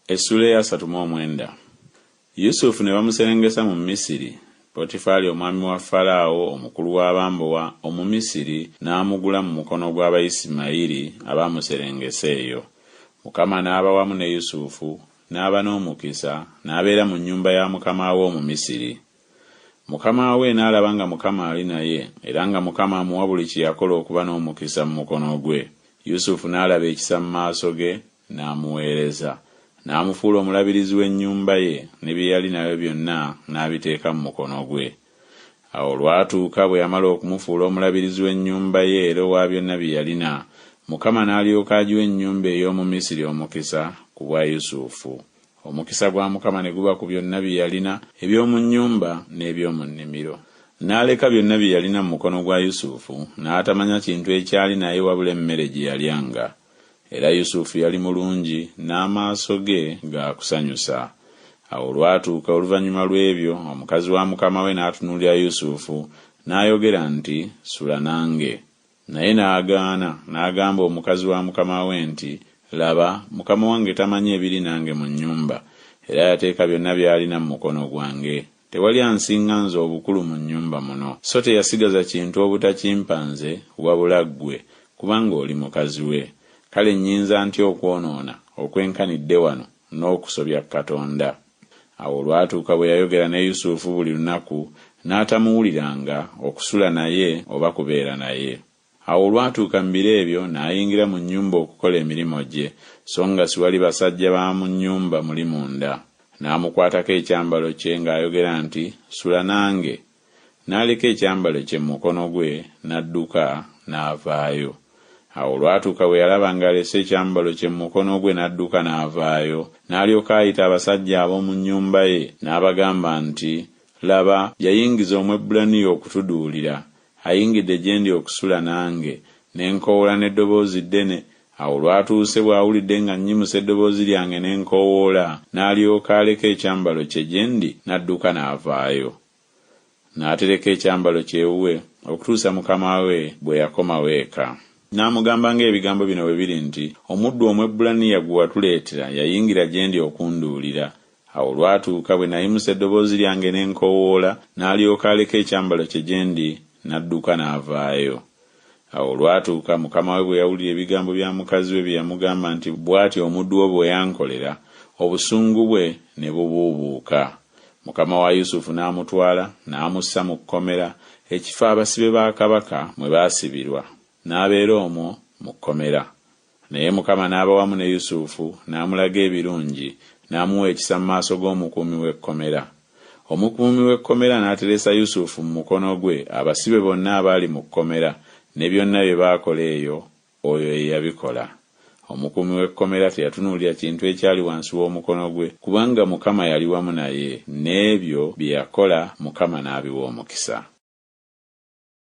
Essuula ey'asatu mu omwenda. Yusufu ne bamuserengesa mu Misiri, Potifaali omwami wa Falaawo, omukulu w'abambowa, Omumisiri, n'amugula mu mukono gw'Abayisimayiri abaamuserengesa eyo. Mukama n'aba wamu ne Yusufu, n'aba n'omukisa, n'abeera mu nnyumba ya mukama we Omumisiri. Mukama we n'alaba nga Mukama ali naye, era nga Mukama amuwa buli kye yakola okuba n'omukisa mu mukono gwe. Yusufu n'alaba ekisa mu maaso ge, n'amuweereza. N'amufuula omulabirizi w'ennyumba ye, ne bye yali nabyo byonna n'abiteeka mu mukono gwe. Awo olwatuuka bwe yamala okumufuula omulabirizi w'ennyumba ye era owa byonna bye yalina, Mukama n'alyoka agiwa ennyumba ey'omu Misiri omukisa ku bwa Yusufu. Omukisa gwa Mukama ne guba ku byonna bye yalina eby'omu nnyumba n'eby'omu nnimiro. N'aleka byonna bye yalina mu mukono gwa Yusufu, n'atamanya kintu ekyali naye wabula emmere gye yalyanga. Era Yusufu yali mulungi, n'amaaso ge ga kusanyusa. Awo olwatuuka oluvannyuma lw'ebyo, omukazi wa mukama we n'atunuulira Yusufu, n'ayogera nti Sula nange. Naye n'agaana, n'agamba omukazi wa mukama we nti Laba, mukama wange tamanyi ebiri nange mu nnyumba, era yateeka byonna by'alina mu mukono gwange. Tewali ansinga nze obukulu mu nnyumba muno, so teyasigaza kintu obutakimpa nze, wabula ggwe, kubanga oli mukazi we. Kale nnyinza ntya okwonoona okwenkanidde wano n'okusobya Katonda? Awo olwatuuka bwe yayogera ne Yusufu buli lunaku, n'atamuwuliranga, okusula naye oba kubeera naye. Awo olwatuuka mu biro ebyo n'ayingira mu nnyumba okukola emirimu gye, so nga siwali basajja ba mu nnyumba muli munda. N'amukwatako ekyambalo kye ng'ayogera nti Sula nange. N'aleka ekyambalo kye mu mukono gwe, n'adduka, n'avaayo. Awo olwatuuka bwe yalaba ng'alese ekyambalo kye mu mukono gwe n'adduka n'avaayo, n'alyoka ayita abasajja ab'omu nnyumba ye, n'abagamba nti Laba, yayingiza Omwebbulaniya okutuduulira, Ayingidde gye ndi okusula nange, ne nkoowoola n'eddoboozi ddene. Awo olwatuuse bw'awulidde nga nnyimusa eddoboozi lyange ne nkoowoola, n'alyoka aleka ekyambalo kye gye ndi, n'adduka n'avaayo. N'atereka ekyambalo kye ewuwe okutuusa mukama we bwe yakomawo eka. N'amugamba ng'ebigambo bino bwe biri nti, Omuddu Omwebbulaniya gwe watuleetera yayingira gye ndi okunduulira. Awo olwatuuka bwe nayimusa eddoboozi lyange ne nkoowoola, n'alyoka aleka ekyambalo kye gye ndi, n'adduka n'avaayo. Awo olwatuuka, mukama we bwe yawulira ebigambo bya mukazi we bye yamugamba nti Bw'atyo omuddu wo bwe yankolera, obusungu bwe ne bubuubuuka. Mukama wa Yusufu n'amutwala, n'amussa mu kkomera, ekifo abasibe ba kabaka mwe baasibirwa, n'abeera omwo mu kkomera. Naye Mukama n'aba wamu ne Yusufu, n'amulaga ebirungi, n'amuwa ekisa mu maaso g'omukuumi w'ekkomera. Omukuumi w'ekkomera n'ateresa Yusufu mu mukono gwe abasibe bonna abaali mu kkomera, ne byonna bye baakola eyo, oyo ye yabikola. Omukuumi w'ekkomera teyatunuulira kintu ekyali wansi w'omukono gwe, kubanga Mukama yali wamu naye, n'ebyo bye yakola Mukama n'abiwa omukisa.